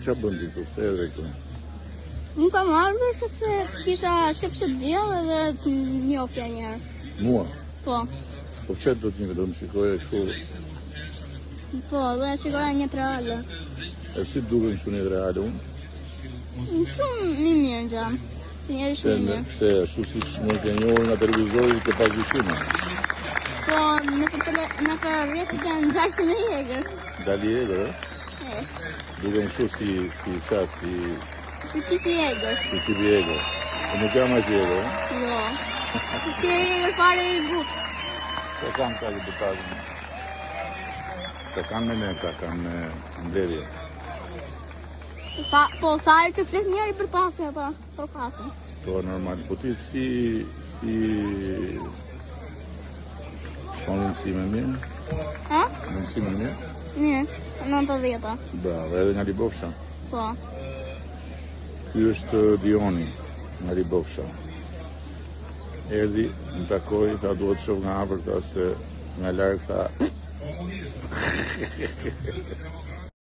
Ça bën ti këtu? Pse erdhe këtu? Unë kam ardhur sepse kisha qejf që të diell edhe të njofja një herë. Mua? Po. Po çfarë do të një do më shikoje kështu? Po, do të shikoja një jetë reale. E si dukem kështu në jetë reale unë? Shumë i mirë jam. Si njeri shumë i mirë. Pse, ashtu siç më ke njohur nga televizori ke pas dyshime? Po, në për tele, në për rrjetë të në gjarë si me i egër. Dali egër, e? E. Dukem kështu si, si, qa, si... Si tip i egër. Si tip i egër. E nuk jam aq i egër, e? Jo. Si si i egër fare i butë. Se kam ka të bëtazën. Se kam me ne, ka kam me mbledhje. Sa, po, sa herë që flet njëri për tasin ata, për tasin. Po, normal. Po ti si, si... Shkon në mësime mirë? Ha? Në mësime mirë? Mirë, 90. Bravo, edhe nga Libofsha? Po. Ky është Dioni, nga Libofsha. Erdhi, më takoi, tha duhet të shoh nga afër, tha se nga larg, tha...